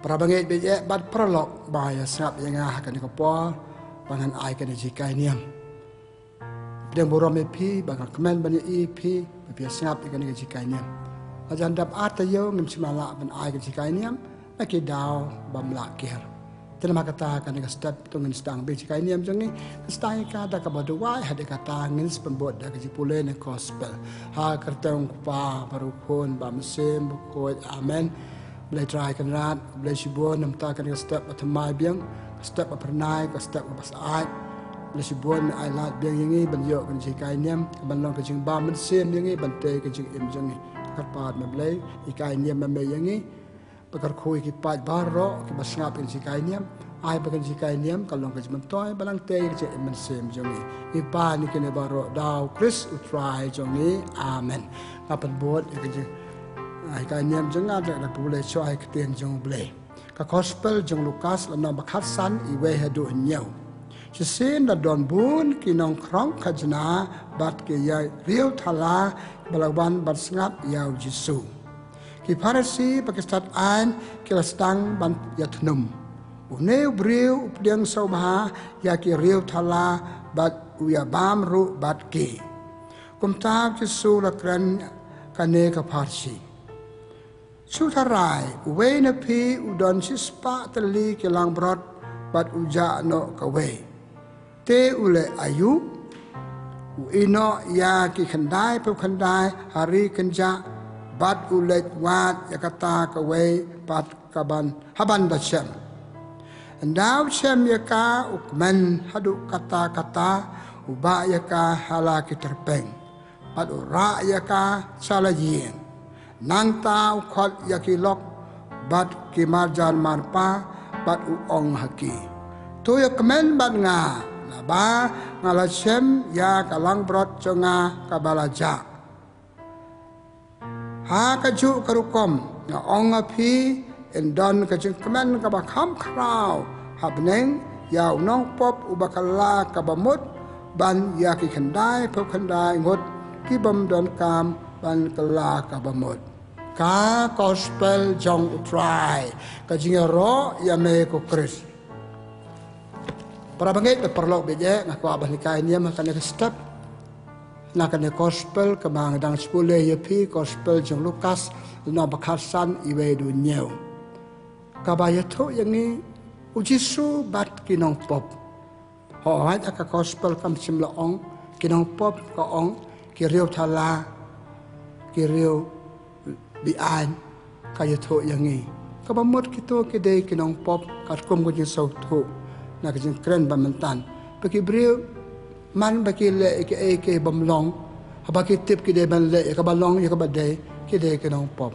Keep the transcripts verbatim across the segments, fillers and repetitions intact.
Para bangeit bad paralok ba ïa sngap ïa nga ha kane ka por ba ngan ai kane ka jinghikai niam. Pdiang burom ïa phi ba nga kmen ban ïa i phi ba phi ïa sngap ïa kane ka jinghikai niam. La jan dap ar taïew ngim shym la lah ban ai ka jinghikai niam na ki daw bym lah kiar. Te namar kata kane ka step to ngin sdang beit jinghikai niam jong ngi. Ngin sdang ïa ka da kaba duwai, hadien kata ngin sa pynbud da ka jingpule na gospel. Ha ka kyrteng u Kpa bad u Khun bad u Mynsiem Bakhuid. Amen. Blei Trai Kynrad, Blei shibun namar kane ka step ba thymmai biang, ka step ba phyrnai, ka step ba syaid. Blei shibun me ai lad biang ïa ngi ban ïoh kane ka jinghikai niam, ban long ka jingbam mynsiem ïa ngi ban tei ka jingim jong ngi. Kyrpad me Blei, hikai niam me ïa ngi. Ba kyrkhu ïa ki paid baroh kiba sngap ïa ka jinghikai niam. Ai ba kane ka jinghikai niam ka long ka jingmyntoi ba nang tei ka jingim mynsiem jong ngi. Ngi pan ïa kine baroh da u Khrist u Trai jong ngi. Amen. Nga pynbud ïa ka jing, ah, hikai niam jong nga da, da pule shuwa ïa ka ktien jong u Blei. Ka gospel jong u Lukas lynnong ba khatsan, iwei haduh hynñiew. Shisien la don bun ki nongkhrong khajna bad ki ïa riew thala ba la wan ban sngap ïa u Jisu. Ki Pharisi bad ki stad aiñ ki la sdang ban ïathnum. Une u briew u pdiang sngewbha ïa ki riew thala bad u ïa bam ruh bad ki. Kumta u Jisu u la kren kane ka pharshi. Shu tharai, uwei na phi u don shispah tylli ki langbrot bad u jah noh kawei. Te u leh aïu? U ïeh noh ïa ki khyndai phew khyndai ha ri kynjah bad u leit wad ïa kata kawei pat kaban, haban da shem. Ynda u shem ïa ka u kmen haduh katta katta, u bah ïa ka ha la ki tyrpeng. Bad u rah ïa ka sha la ïing. Nangta u khot ïa ki lok bad ki marjan marpa bad u ong ha ki. To ïa kmen bad nga, naba nga la shem ïa ka langbrot jong nga kaba la jah. Ha kajuh ka rukom nga ong ha phi, yn don ka jingkmen kaba kham khraw ha bneng ïa u nongpop uba kylla kaba mut ban ïa ki khyndai phew khyndai ngut ki bym donkam ban kylla kaba mut. Ka gospel jong u Trai, ka jingïaroh ïa me ko Khrist. Para bangeit bad paralok bad ïa nga kwah ban hikai niam ha kane ka step. Na kane gospel kaba nga dang shu pule ïa phi, gospel jong u Lukas, lynnong ba khatsan, iwei haduh hynñiew. Kaba ïathuh ïa ngi u Jisu bad ki nongpop. Hooid, ha ka gospel kam shym la ong ki nongpop, ka ong ki riew thala, ki riew be-aiñ, ka ïathuh ïa ngi. Kaba mut kito ki dei ki nongpop, katkum ka jingsngewthuh na ka jingkren ba mynta. Ba ki briew man ba ki leh ïa kiei kiei bym long, haba ki tip ki dei ban leh ïa kaba long, ïa kaba dei, ki dei ki nongpop.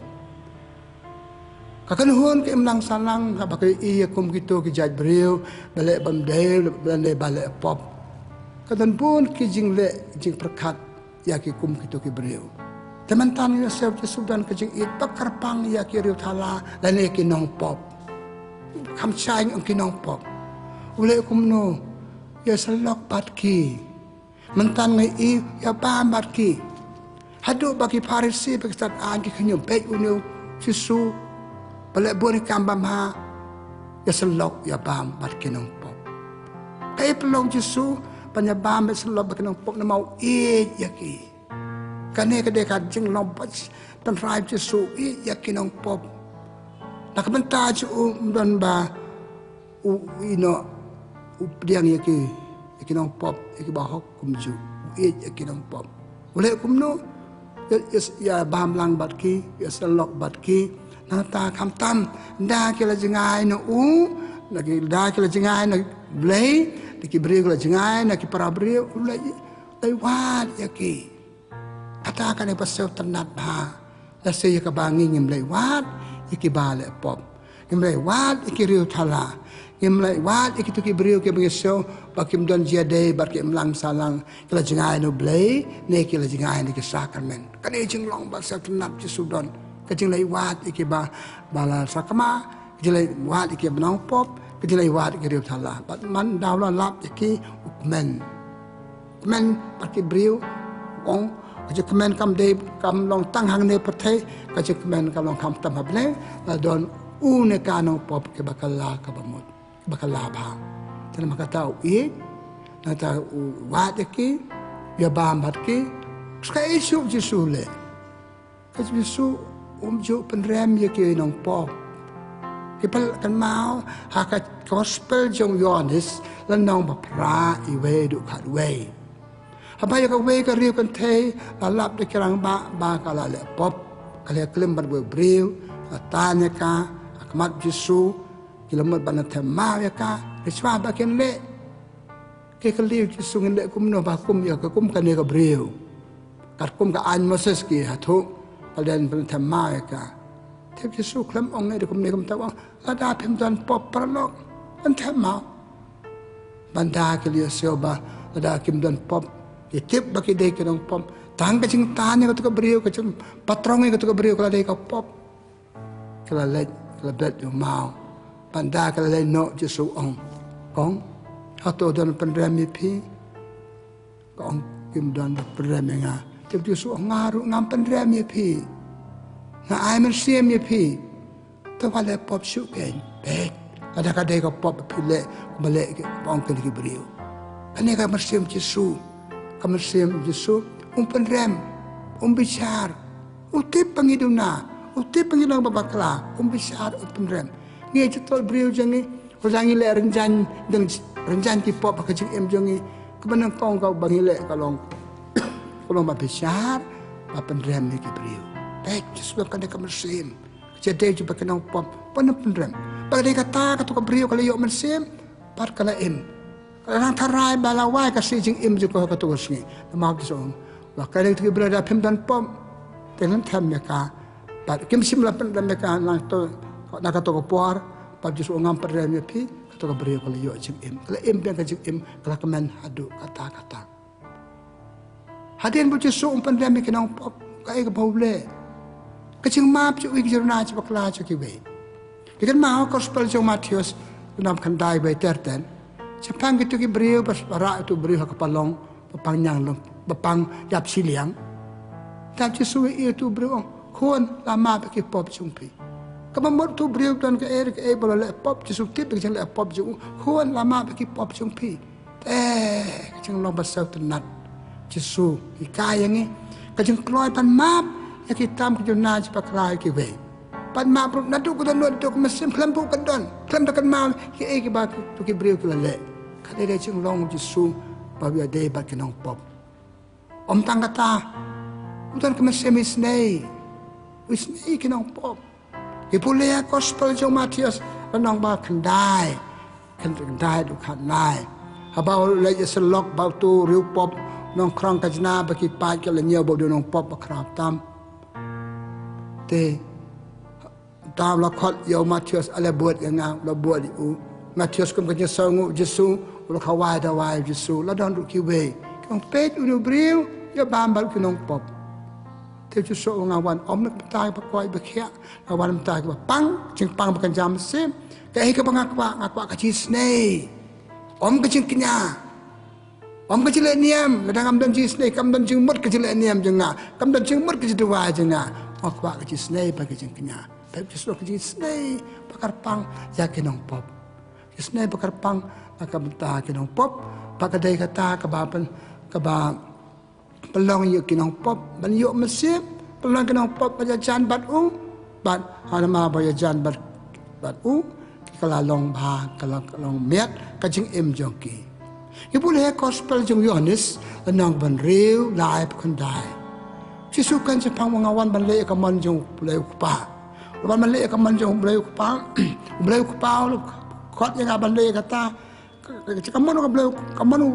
Ka kynhun ka imlang sahlang haba ka ïohi ïa kum kito ki jait briew ba leh bym dei, ba leh, ba leh pop. Ka don bun ki jingleh jingpyrkhat ïa ki kum kito ki briew. Te mynta ngi ïa sngewthuh shu don ka jingïeit ba kyrpang ïa ki riew thala lane ki nongpop. Kham shai ong ki nongpop. U leh kumno? Ïa syllok bad ki. Mynta ngi ïa bam bad ki. Haduh ba ki Pharisi bad ki stad aiñ ki khynñiuh beit une u Jisu ba leh bun ki kam bamha, ïa syllok ïa bam bad ki nongpop. Kaei pynlong u Jisu ban ïa bam bad syllok bad ki nongpop? Namar u ïeit ïa ki. Kane ka dei ka jinglong ba tynrai u Jisu, u ïeit ïa ki nongpop. Na ka bynta jong u ym don ba u, u ïeh noh, u pdiang ïa ki, ïa ki nongpop, ïa ki bahok kumjuh. U ïeit ïa ki nongpop. U leh kumno? Ïa, ïa, ïa bam lang bad ki, ïa syllok bad ki. Nangta khamtam, ynda ki la jngai na u, ynda ki, ynda ki la jngai na Blei, ynda ki briew ki la jngai na ki para briew, u leh, leh wad ïa ki. Kata kane ba sngewtynnat bha. Lehse ïa kaba ngi ngim leh wad ïa kiba leh pop. Ngim leh wad ïa ki riew thala. Ngim leh wad ïa kito ki briew kiba ngi sngew ba kim don jingïadei bad ka imlang sahlang. Ki la jngai na u Blei ne ki la jngai na ki sakramen. Kane ka jinglong ba sngewtynnat Jisu don. Ka jingleh wad ïa kiba, ba la sakma. Ka jingleh wad ïa ki nongpop, ka jingleh wad ïa ki riew thala. Bad man da u la lap ïa ki, u kmen. Kmen bad ki briew, u ong, ka jingkmen kam dei, kam long tang hangne pyrthei, ka jingkmen ka long khamtam ha bneng, la don Une ka nongpop kaba kylla kaba mut, kaba kylla bha. Te namar kata u ïeit, nangta u wad ïa ki, ïa bam bad ki. Sa kaei shuh Jisu leh? Ka Jisu um ju pynrem ïa ki nongpop. Ki pynlong, kynmaw ha ka gospel jong Ïoannis, lynnong ba phra, wei haduh khatwei. Haba ïa kawei ka riew kynthei la lap da ki rangbah ba ka la leh pop, ka la klim bad uwei u briew, la tan ïa ka ha khmat Jisu, ki la mut ban them maw ïa ka, ki shu ong ba kin leh. Ki kylli Jisu, ngin leh kumno ba kum ïa ka, kum kane ka briew, katkum ka aiñ Moses ki ïathuh, ka la dei ban them maw ïa ka. Te Jisu khlem ong ei da kumne, kumta u ong, lada phim don pop paralok, kan them maw. Ban da ki la ïohsngew ba lada kim don pop, ki tip ba ki dei ki nongpop. Tang ka jingtan ïa kato ka briew, ka jingpatrong ïa kato ka briew ka la dei ka pop. Ka la leit, ka la bret ïa u maw. Ban da ka la leit noh, Jisu u ong, kong, hato don pynrem ïa phi? Ka ong, kim don pynrem ïa nga. Te Jisu u ong, nga ruh ngam pynrem ïa phi. Nga ai mynsiem ïa phi. Te wat leh pop shuh kein. Peit. Lada ka dei ka pop ba phi leh, ba leh ki, ba ong kine ki briew. Kane ka mynsiem Jisu. Ka mynsiem Jisu um pynrem, um bishar. U tip ba ngi duna, u tip ba ngi long ba bakla, um bishar, um pynrem. Ngi ïa ki briew jong ngi, lada ngi leh rynjang, dang rynjang ki pop ha ka jingim jong ngi, kaba nyngkong kaba ngi leh ka long, ka long ba bishar, ba pynrem ïa ki briew. Peit, Jisu kane ka mynsiem. Ka dei jong ki nongpop, ba pynrem. Ba dei kata, kato ka briew ka la ïoh mynsiem bad ka la im. Ka la nang tharai ba la wai ka sngi jingim jong ka ha kato ka sngi. Namar Jisu u ong, ba kane kato ka briew lada phim don pop, te ngin them ïa ka. Bad kim shym la pynrem ïa ka na kato, na kato ka por, bad Jisu u ong, ngam pynrem ïa phi, kato ka briew ka la ïoh jingim. Ka la im biang ka jingim, ka la kmen haduh katta katta. Hadien ba u Jisu um pynrem ïa ki nongpop, kaei kaba u leh? Ka jingmap jong u ïa ki jingduna jong ki bakla jong kiwei. Phi kynmaw ha ka gospel jong u Mathaios, lynnong khyndai, wei ter ten. Shaphang kito ki briew ba, ba rah ïa uto u briew ha ka palong, ba pang ñiang long, ba pang ïap shiliang. Te u Jisu u ïohi ïa uto u briew, u ong, khun, la map ïa ki pop jong phi. Kaba mut uto u briew don kaei kaei ba la leh pop, Jisu u tip ïa ka jingleh pop jong u, khun, la map ïa ki pop jong phi. Te ka jinglong ba sngewtynnat Jisu u hikai ïa ngi, ka jingkloi ban map ïa ki tam ki jingduna jong ki bakla jong kiwei. Ban map ruh naduh ka dohnud haduh ka mynsiem, khlem buh ka don, khlem da kynmaw kiei kiba kito ki briew ki la leh. Ka dei ka jinglong Jisu ba u ïadei bad ki nongpop. Ym tang kata, u don ka mynsiem isynei, u isynei ïa ki nongpop. Ngi pule ha ka gospel jong u Mathaios, lynnong ba khyndai, khyndai haduh khatlai. Haba u la leit ïasyllok bad uto u riewpop, nongkhrong khajna, ba ki paid ki la ñiew ba u dei u nongpop ba khraw tam. Te, te u la khot ïa u Mathaios, u la bud ïa nga, u la bud ïa u. Mathaios kum ka jingsngewnguh Jisu, u la khawai dawai Jisu, la don ruh kiwei. Ki ong, peit une u briew, ïa bam bad ki nongpop. Te Jisu u ong, nga wan ym na ka bynta kiba koit ba khiah, nga wan na ka bynta kiba pang, jingpang ba kynja mynsiem. Kaei kaba nga kwah, nga kwah ka jingisynei. Ym ka jingkñia. Ym ka jingleh niam, lada ngam don jingisynei, kam don jingmut ka jingleh niam jong nga, kam don jingmut ka jingduwai jong nga. Nga kwah ka jingisynei bad ka jingkñia. Peit Jisu ka jingisynei ba kyrpang ïa ki nongpop. Jingisynei ba kyrpang na ka bynta ki nongpop, ba ka dei kata kaba pyn, kaba pynlong ïa ki nongpop ban ïoh mynsiem, pynlong ki nongpop ban ïajan bad u, bad ha namar ba ïajan bad, bad u, ki ka la long bha, ka la long miat ka jingim jong ki. Ngi pule ha ka gospel jong u Ïoannis, lynnong ba hynriew, lai bad khyndai. Jisu u kren shaphang ba nga wan ban leh ïa ka mon jong u Blei u Kpa. Wan ban leh ïa ka mon jong u Blei u Kpa, u Blei u Kpa u la khot ïa nga ban leh ïa kata, ka, ka, ka mon ka Blei, ka mon u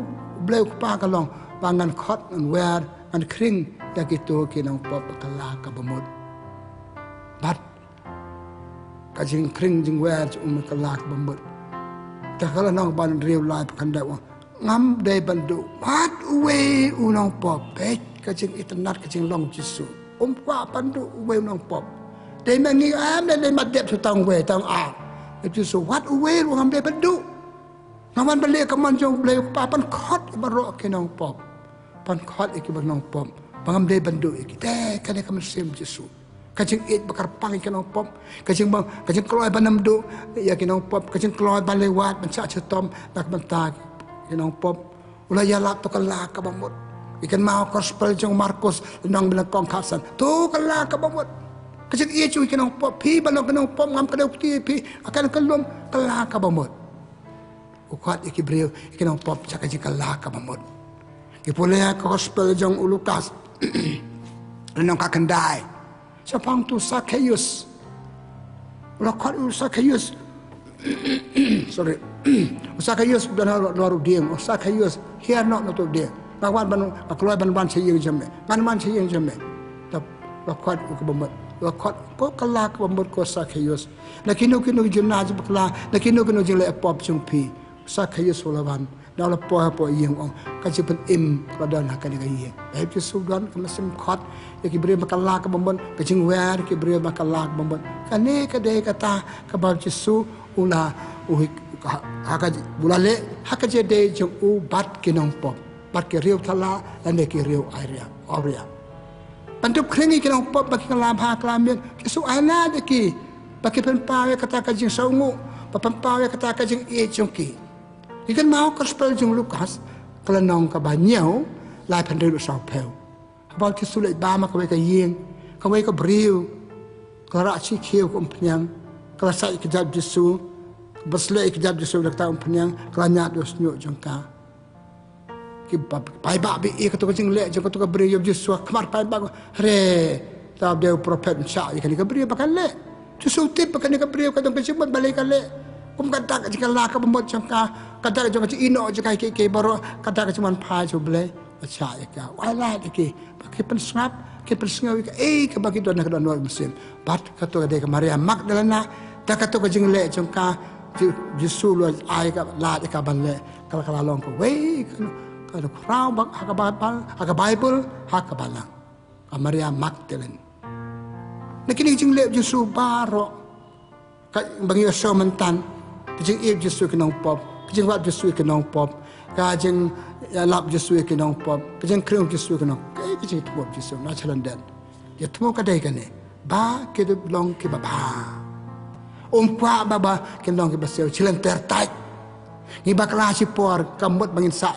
Blei u Kpa ka long ba ngan khot, ngan wer, ngan khring ïa kito ki nongpop ba kylla kaba mut. Bad ka jingkhring jingwer jong u ba kylla kaba mut. Te ka lynnong ba hynriew, lai bad khyndai u ong, ngam dei ban duh wat uwei u nongpop. Peit ka jingitynnat ka jinglong Jisu. Um kwah ban duh uwei u nongpop. Dei ma ngi em, dei ma dep shu tang uwei tang ar. Jisu, wat uwei ruh ngam dei ban duh. Nga wan ban leh ka mon jong u Blei u Kpa, ban khot ïa baroh ki nongpop. Ban khot ïa ki ba nongpop ba ngam dei ban duh ïa ki. Te kane ka mynsiem Jisu. Ka jingïeit ba kyrpang ïa ki nongpop, ka jing ba, ka jingkloi ban ym duh ïa ki nongpop, ka jingkloi ban leh wad ban shah shitom na ka bynta ki nongpop. U la ïalap to kylla kaba mut. Ïa kynmaw gospel jong Markus lynnong ba nyngkong khatsan. To kylla kaba mut. Ka jingïeit jong ki nongpop, phi ba long ki nongpop, ngam kdew kti ïa phi, a kan kyllum, kylla kaba mut. U khot ïa ki briew, ïa ki nongpop sha ka jingkylla kaba mut. Ngi pule ha ka gospel jong u Lukas lynnong ka khyndai. Shaphang utu u Sakhaios. U la khot u Sakhaios. Sorry. U Sakhaios u don halor u dieng. U Sakhaios, hiar noh na utu u dieng. Nga wan ban, nga kloi ban wan sha ïing jong me. Ngan wan sha ïing jong me. Te u la khot u kaba mut. U la khot, ko kylla kaba mut ko Sakhaios. Na kino kino ki jingïalap bakla, na kino kino jingleh pop jong phi. U Sakhaios u la wan. Na u la poi hapoh ïing, ong, ka jingpynim ka la don ha kane ka ïing. Ba u Jisu u don, ka mynsiem khot ïa ki briew ba kylla kaba mut, ka jingwer ki briew ba kylla kaba mut. Kane ka dei kata kaba u Jisu u la, u hi-, ha, ha ka, u la leh ha ka jingïadei jong u bad ki nongpop, bad ki riew thala lane ki riew awria, awria. Ban dup khring ïa ki nongpop ba ki kylla bha kylla miat, u Jisu u ailad ïa ki ba kin pynpaw ïa kata ka jingsngewnguh, ba pynpaw ïa kata ka jingïeit jong ki. Ngi kynmaw gospel jong u Lukas, ka lynnong kaba hynñiew, laiphew hynriew haduh sawphew. Haba u Jisu u leit bam ha kawei ka ïing, kawei ka briew ka la rah shi khiew ka umphniang, ka la sait ïa ka kjat u Jisu, ka byrsleh ïa ka kjat u Jisu da kata ka umphniang, ka la ñiad ïa u shñiuh jong ka. Ki ba, paidbah ba ïohi ïa kato ka jingleh jong kato ka briew, ïa u Jisu ha khmat paidbah, hynrei lada u dei u prophet un shah ïa kane ka briew ba kan leh. U Jisu u tip ba kane ka briew ka don ka jingmut balei ka leh. Kum ka dak jong ka kylla kaba mut jong ka, ka dak jong ka jingïehnoh jong ka ïa kiei kiei baroh, ka dak jong ka jingwanphai jong U Blei. Ba shah ïa ka, u ailad ïa ki ba kin pynsngap, kin pynsngew ïa kaei kaba ki don ha ka dohnud mynsiem. Bad kato ka dei ka Maria Magdalena, da kato ka jingleh jong ka, Ji-, Jisu u la ai ka, lad ïa ka ban leh, ka la, ka la long kawei ka, ka khraw ba ha ka Baibl, ha ka Baibl, ha ka Balang. Ka Maria Magdalene. Na kine ki jingleh u Jisu baroh, ka ba ngi ïohsngew mynta, ka jingïeit u Jisu ïa ki nongpop, ka jingwad u Jisu ïa ki nongpop, ka jingïalap u Jisu ïa ki nongpop, ka jingkhring u Jisu ïa ki nongpop, ka, ka jingthmu u Jisu na sha lyndet. Ïa thmu ka dei kane, ba ki long kiba bha. Um kwah ba, ba kin long kiba siew, shi lynter tait. Ngi bakla shipor, kam mut ba ngin sah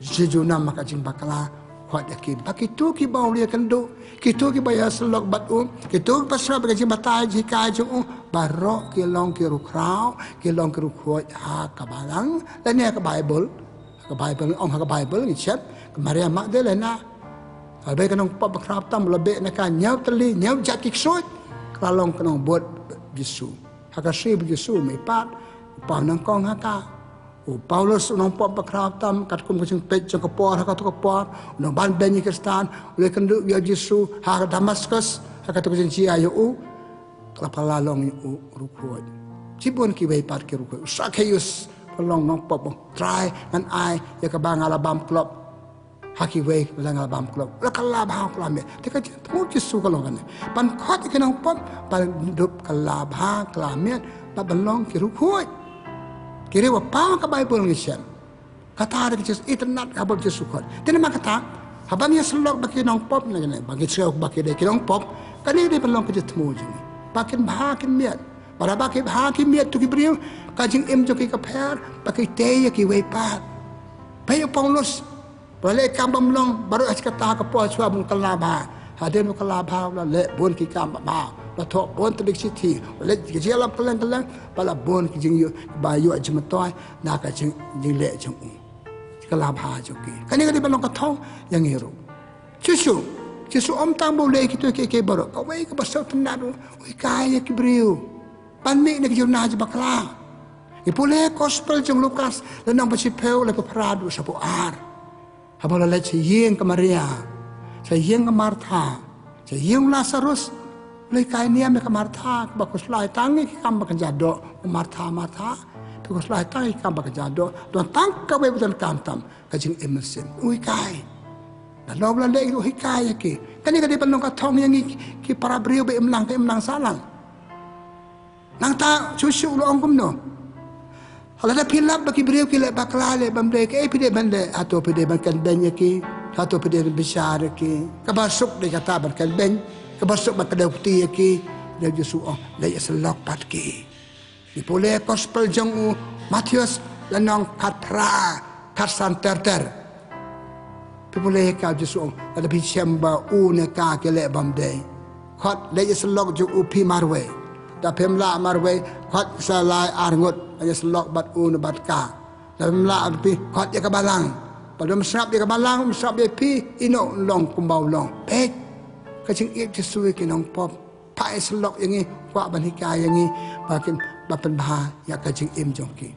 shi junom ha ka jingbakla. Khot ïa ki ba kito kiba u la ïakynduh, kito kiba ïasyllok bad u, kito kiba sngap ïa ka jingbatai jinghikai jong u, baroh ki long ki riewkhraw, ki long ki riewkhuid ha ka Balang lane ha ka Baibl. Ha ka Baibl, ong ha ka Baibl ngi shem ka Maria Magdalena. Haba ka nongpop bakhraw tam u la beh na ka hynñiew tylli, hynñiew jait ki ksuid, ka la long ka nongbud Jisu. Ha ka sngi ba u Jisu u mihpat, u paw nyngkong ha ka. U Paulus u nongpop bakhraw tam, katkum ka jingpeit jong ka por ha kato ka por, u nongban beiñ ïa ki Khristan, u la ïakynduh ïa u Jisu ha ka Damaskus, ha kato ka jingjia ïa u, ka la pynlong ïa u riewkhuid. Shibun kiwei pat ki riewkhuid. U Sakhaios, ka long nongpop, ong, Trai, ngan ai ïa kaba nga la bam klop ha kiwei, kaba nga la bam klop. La kylla bha kylla miat. Te ka jingthmu u Jisu ka long kane, ban khot ïa ki nongpop ban dup kylla bha kylla miat, bad ban long ki riewkhuid. Ki riew ba paw ka Baibl ngi shem. Kata ka jingitynnad kaba u Jisu u khot. Te namar kata, haba ngi ïasyllok bad ki nongpop, na kane ba ngi sngew ba ki dei ki nongpop, kane dei ban long ka jingthmu jong ngi, ba kin bha kin miat. Bad haba ki bha ki miat uto ki briew, ka jingim jong ki ka pher, ba ki tei ïa kiwei pat. Peit ïa u Paulus, u la leh kam bym long, baroh shi katta ka por shuwa ba un kylla bha. Hadien ba un kylla bha, u la leh bun ki kam babha, u la thoh bun tylli ki shithi, u la leh ki jingïalap kylleng kylleng, bad la bun ki jingïoh, ba ïoh jingmyntoi na ka jing, jingleh jong u. Kylla bha jong ki. Kane ka dei ban long ka thong ïa ngi ruh. Jisu, Jisu ym tang ba u leh kito kiei kiei baroh, kawei kaba sngewtynnat u, u hikai ïa ki briew ban mih na ki jingduna jingbakla. Ngi pule gospel jong u Lukas, lynnong ba shiphew, laiphew phra haduh shiphew ar. Haba u la leit sha ïing ka Maria, sha ïing ka Martha, sha ïing u Lasarus, u la hikai niam ïa ka Martha, kaba khuslai tang ïa ki kam ba kynja doh. Martha, Martha, phi khuslai tang ïa ki kam ba kynja doh, don tang kawei ba donkam tam, ka jingim mynsiem. U hikai. Nalor ba u la leh, u hikai ïa ki. Kane ka dei ban long ka thong ïa ngi ki para briew ba imlang, ka imlang sahlang. Nangta Jisu u la ong kumno? Lada phi lap ba ki briew ki leh bakla, leh bymdei, kaei phi dei ban leh? Hato phi dei ban kynbeiñ ïa ki? Hato phi dei ban bishar ïa ki? Kaba suk dei kata ban kynbeiñ. Kaba suk bad ka dei u kti ïa ki, dei u Jisu u ong, leit ïasyllok bad ki. Ngi pule gospel jong u Mathaios lynnong khatphra, khatsan ter ter. Phi pule ïa ka, u Jisu u ong, lada phi shem ba u ne ka ki leh bym dei, khot leit ïasyllok jong u phi marwei. Da phim lah marwei, khot sa lai ar ngut, leit ïasyllok bad u ne bad ka. Da phim lah phi, khot ïa ka balang. Ba lada um sngap ïa ka balang, um sngap ïa phi, ïehnoh long kumba u long. Peit ka jingïeit Jisu ïa ki nongpop. Phah ïasyllok ïa ngi, kwah ban hikai ïa ngi ba kin, ba pynbha ïa ka jingim jong ki.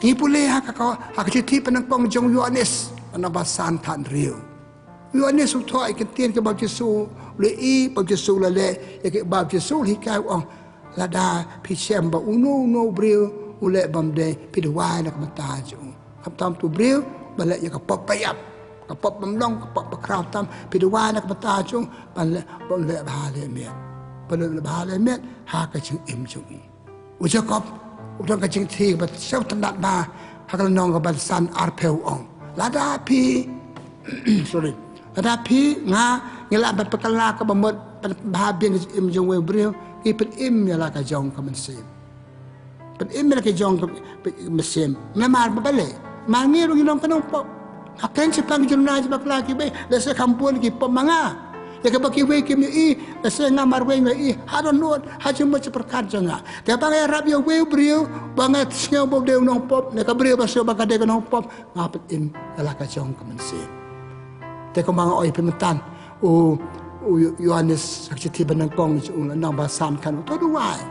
Ngi pule ha ka, ha ka shithi pyndonkam jong u Ïoannis, lynnong ba san, khathynriew. U Ïoannis u thoh ïa ki ktien kiba u Jisu u la ïohi, ba u Jisu u la leh, ïa kiba u Jisu u la hikai, u ong, lada phi shem ba uno uno u briew u leh bym dei, phi duwai na ka bynta jong u. Khamtam uto u briew ba leh ïa ka pop ba ïap, ka pop bym long, ka pop ba khraw tam, phi duwai na ka bynta jong u, ban leh, ban leh bha leh miat. Ban leh bha leh miat ha ka jingim jong u. U Jakob u don ka jingthmu ba sngewtynnat bha ha ka lynnong kaba san, arphew, u ong, lada phi, sorry, lada phi, nga, ngi lah ban pynkylla kaba mut, pynbha biang ka jingim jong uwei u briew, ngi pynim ïa la ka jong ka mynsiem. Pynim ïa la ka jong ka mynsiem. Namar ba balei? Namar ngi ruh ngi long ki nongpop. Nga kren shaphang ki jingduna jong ki bakla kiwei, lehse kham bun ki pop ma nga. Ïa kaba kiwei kim ïohi, lehse nga marwei nga ïohi ha dohnud, ha jingmut jingpyrkhat jong nga. Te haba nga ïarap ïa uwei u briew ba nga sngew ba u dei u nongpop, ne ka briew ba sngew ba ka dei ka nongpop, nga pynim ïa la ka jong ka mynsiem. Te kumba nga ong ïa phi mynta, u, u Ïoannis ha ka shithi ba nyngkong jong u, lynnong ba san, khathynriew, u thoh, duwai.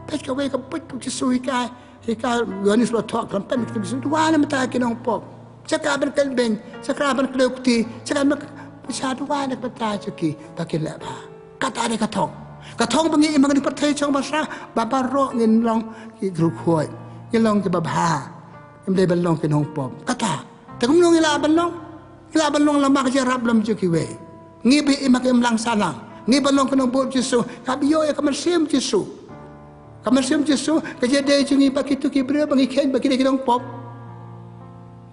Peit kawei ka buit u Jisu u hikai, hikai, u Ïoannis u la thoh, khlem peit, u Jisu u duwai na ka bynta ki nongpop. Sha ka ban kynbeiñ, sha ka ban kdew kti, sha ka ban, sha, duwai na ka bynta jong ki ba kin leh bha. Kata dei ka thong. Ka thong ba ngi im ha kane ka pyrthei shong ba sah, ba baroh ngin long ki riewkhuid, ngin long kiba bha. Ngim dei ban long ki nongpop. Kata. Te kumno ngi lah ban long? Ngi lah ban long lem bad ka jingïarap lem jong kiwei. Ngi ba im ha ka imlang sahlang, ngi ba long ki nongbud Jisu, ka ba ïoh ïa ka mynsiem Jisu. Ka mynsiem Jisu ka jingïadei jong ngi bad kito ki briew ba ngi kheiñ ba ki dei ki nongpop.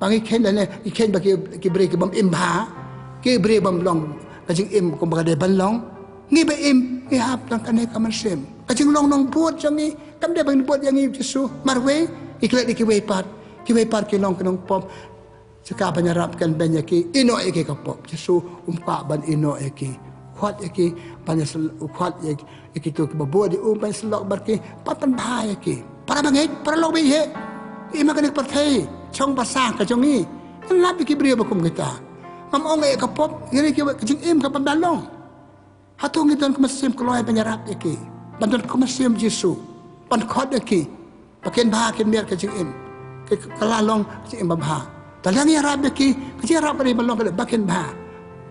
Ba ngi kheiñ lane ngi kheiñ ba ki, ki briew ki bym im bha, ki briew bym long ka jingim kumba ka dei ban long. Ngi ba im, ngi hap tang kane ka mynsiem. Ka jinglong nongbud jong ngi kam dei ba ngin bud ïa ngi Jisu marwei, ngi klet ïa kiwei pat, kiwei pat ki long ki nongpop. Sha ka ban ïarap kynbeiñ ïa ki, ïehnoh ïa ki ka pop. Jisu um kwah ban ïehnoh ïa ki. Khot ïa ki ban ïa, khot ïa, ïa kito kiba bud ïa u ban ïasyllok bad ki, ban pynbha ïa ki. Para bangeit, para lok baieit, im ha kane ka pyrthei shong ba sah ka jong ngi. Ngin lap ïa ki briew ba kum kita. Ngam ong ïa ka pop, ïa ki, ka jingim kaba bha long. Hato ngi don ka mynsiem kloi ban ïarap ïa ki, ban don ka mynsiem Jisu, ban khot ïa ki ba kin bha, kin miat ka jingim, ka, ka la long ka jingim ba bha? Te lada ngi ïarap ïa ki, ka jingïarap ka dei ban long ka dei ba kin bha.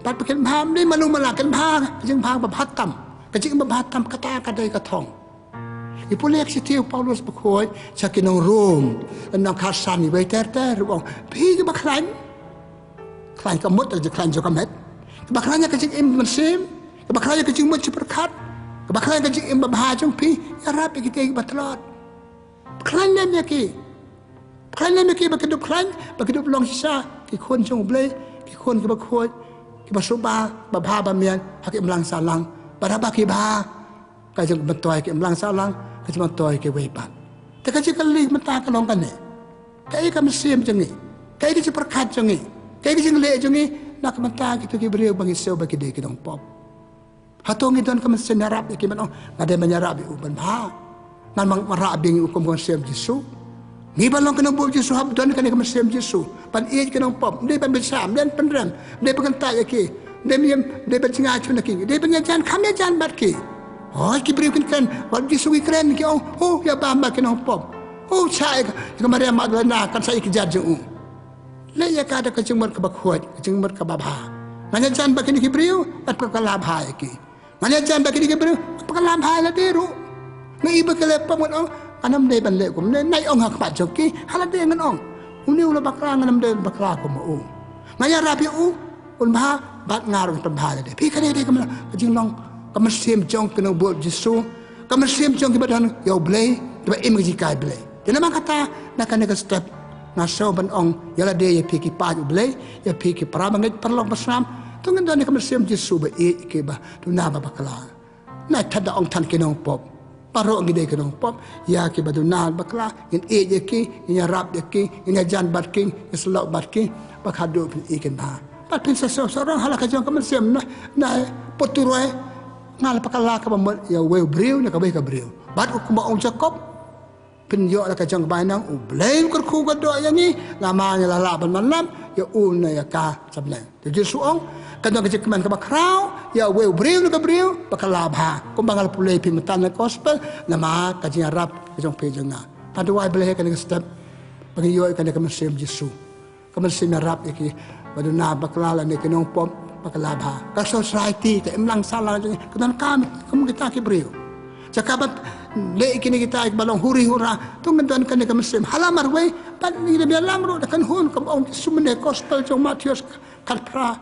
Bad ba kin bha ym dei malu mala, kin bha ka jingbha ba bha tam, ka jingim ba bha tam. Kata ka dei ka thong. Ngi pule ha ka shithi u Paulus bakhuid sha ki nong Rom, lynnong khatsan, iwei ter ter, u ong, phi kiba khlaiñ, khlaiñ ka mut, ka jingkhlaiñ jong ka met, kiba khlaiñ ïa ka jingim mynsiem, kiba khlaiñ ïa ka jingmut jingpyrkhat, kiba khlaiñ ïa ka jingim ba bha jong phi, ïarap ïa kita kiba tlot. Khlaiñ lem ïa ki. Khlaiñ lem ïa ki ba kin dup khlaiñ, ba kin dup long shisha ki khun jong U Blei, ki khun kiba khuid, kiba suba, ba bha ba miat ha ka imlang sahlang, bad haba ki bha, ka jingmyntoi ka imlang sahlang ka jingmyntoi kiwei pat. Te ka jingkylli mynta ka long kane: kaei ka mynsiem jong ngi, kaei ka jingpyrkhat jong ngi, kaei ka jingleh jong ngi na ka bynta kito ki briew ba ngi sngew ba ki dei ki nongpop? Hato ngi don ka mynsiem ïarap ïa ki, ban ong, nga dei ban ïarap ïa u ban bha, ngan wanrah biang ïa u kum ka mynsiem Jisu? Ngi ba long ki nongbud Jisu hap don kane ka mynsiem Jisu ban ïeit ki nongpop, ym dei ban bishah, ym dei ban pynrem, ym dei ban kyntait ïa ki, ym dei ban, ym dei ban jngai shun ïa ki, ym dei ban ïajan, kham ïajan bad ki. Hooid, ki briew kin kren, wat Jisu ki kren, ki ong, oh, ïa bam bad ki nongpop. Oh, shah ïa ka, ïa ka Maria Magdalena, kan shah ïa ki kjat jong u. Leh ïa ka da ka jingmut kaba khuid, ka jingmut kaba bha. Ngan ïajan bad kine ki briew, bad ba ka la bha ïa ki. Ngan ïajan bad kine ki briew, ba ka la bha ïa lade ruh. Nga i ba ki leh pop, ngan ong, ngan ym dei ban leh kumne, nai ong ha khmat jong ki, ha lade ngan ong, une u la bakla, ngan ym dei ban bakla kum u. Ngan ïarap ïa u, un bha, bad nga ruh ngan pynbha ïa lade. Phi, kane dei ka myn-, ka jinglong, ka mynsiem jong ki nongbud Jisu, ka mynsiem jong kiba don ïa U Blei, kiba im ka jinghikai Blei. Te namar kata, na kane ka step, nga sngew ban ong ïa lade, ïa phi ki paid U Blei, ïa phi ki para bangeit paralok basnam, To ngin don ïa ka mynsiem Jisu ba ïeit ïa ki ba duna ba bakla. Nai tad da ong than ki nongpop. Baroh ngi dei ki nongpop. Ïa ki ba duna bakla, ngin ïeit ïa ki, ngin ïarap ïa ki, ngin ïajan bad ki, ngin sylloh bad ki. Ba khadduh phin ïeit kin bha. Bad phin sa sngewsarong ha la ka jong ka mynsiem na, na put turoi. Nga la bakla kaba mut ïa uwei u briew ne kawei ka briew. Bad kumba ong Jakob, phin ïoh la ka jong ka bainong, U Blei u kyrkhu ka doh ïa ngi, namar ngi la lah ban manlam ïa u ne ïa ka sha bneng. Te Jisu ong, ka don ka jingkmen kaba khraw ïa uwei u briew ne ka briew ba bakla bha. Kumba nga la pule ïa phi mynta na gospel, namar ka jingïarap ka jong phi jong nga. Nga duwai Blei ha kane ka step ba ngin ïoh ïa kane ka mynsiem Jisu. Ka mynsiem ïarap ïa ki ba duna bakla lane ki nongpop bakla bha. Ka society, ka imlang sahlang jong ngi ka donkam kum kita ki briew. Jaka ban leh ïa kine kita kiba long huri hura, to ngin don kane ka mynsiem. Ha la marwei, bad ngi dei ban ïalam ruh da ka kynhun kaba ong Jisu mynne, gospel jong u Mathaios khatphra,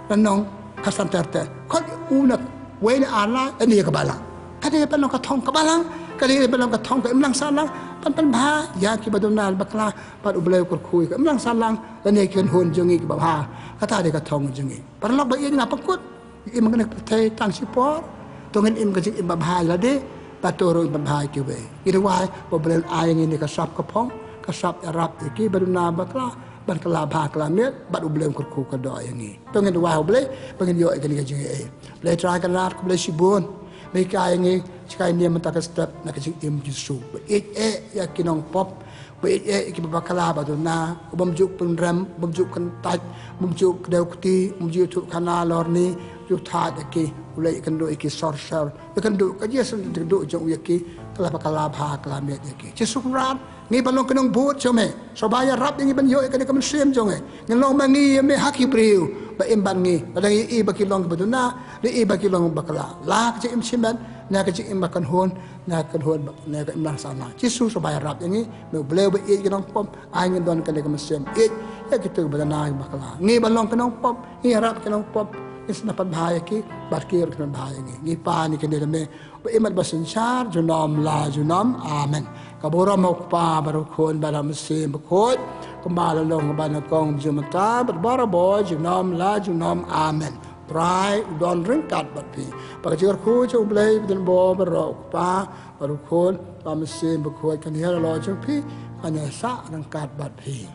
lynnong khatsan ter ter. Khot u na uwei ne ar lai, lane ïa ka balang. Ka dei ban long ka thong ka balang, ka dei ban long ka thong ka imlang sahlang, ban pynbha ïa ki ba duna bakla, bad U Blei u kyrkhu ïa ka imlang sahlang, lane ïa ki kynhun jong ngi kiba bha. Kata dei ka thong jong ngi. Paralok ba ïeit, nga pynkut, ngin im ha kane ka pyrthei tang shipor. To ngin im ka jingim ba bha ïa lade, bad to ruh im ba bha ïa kiwei. Ngi duwai ba U Blei un ai ïa ngi ne ka sap ka phong, ka sap ïarap ïa ki ba duna bakla, ban kylla bha kylla miat, bad U Blei un kyrkhu ka doh ïa ngi. To ngin duwai U Blei ba ngin ïoh ïa kane ka jingaiei. Blei Trai Kynrad, khublei shibun ba me la ai ïa ngi jingaiei mynta ka step na ka jingim Jisu. Ba ïeit eh ïa ki nongpop, ba ïeit eh ïa ki ba bakla ba duna, u bym ju pynrem, u bym ju kyntait, u bym ju kdew kti, u bym ju ïathuh khana lorni, ju thait ïa ki, U Blei ïakynduh ïa ki sor sor, ïakynduh ka jingïaseng kynduh jong u ïa ki, kylla bha kylla bha kylla miat ïa ki. Jisu Kynrad, ngi ban long ki nongbud jong me. Sngewbha ïarap ïa ngi ban ïoh ïa kane ka mynsiem jong me. Ngin long ma ngi ïa me ha ki briew ba im bad ngi. Lada ngi ïohi ba ki long ba duna, ngi ïohi ba ki long bakla. La ka jingim shimet, ne ka jingim ba kynhun, ne ka kynhun ba, ne ka imlang sahlang. Jisu sngewbha ïarap ïa ngi, me U Blei ba ïeit ïa ki nongpop, ai ngin don kane ka mynsiem ïeit ïa kito ba duna bakla. Ngi ban long ki nongpop, ngi ïarap ki nongpop, ngi sngewbha pynbha ïa ki, bad ki ruh kin pynbha ïa ngi. Ngi pan ïa kine da me, ba im bad ba synshar junom la junom. Amen. Ka burom U Kpa bad U Khun bad U Mynsiem Bakhuid, kumba la long ba nyngkong, mynta bad barabor, junom la junom. Amen. Trai u don ryngkat bad phi. Ba ka jingkyrkhu jong U Blei ba don bor baroh, U Kpa bad U Khun bad U Mynsiem Bakhuid, kan ïa la long jong phi, kan ïa sah ryngkat bad phi.